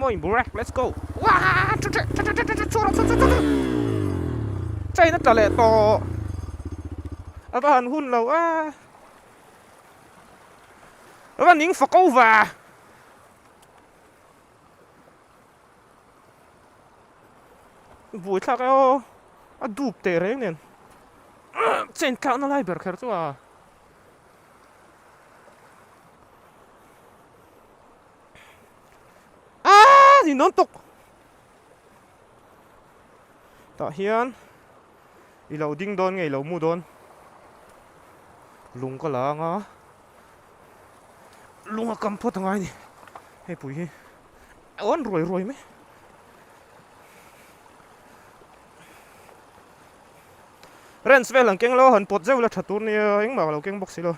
Come on bro, let's go. Wah! Chu chu chu chu chu chu chu chu chu chu. Chain a tla leh tawh. A va han hun lo a. A va ning fak over. Buai thlak e aw. A dup teh reng nen. Chain tlakna lai ber kher chu a. Aaa ni nawn tawk tah hian i lo ding dawn nge i lo mu dawn lung ka la anga lung a kam phawt angai a ni hei pui hi a awn ruai ruai mai rents vel an keng lo a han pawt zeuh la tha tur nia engmah ka lo keng bawk si lo.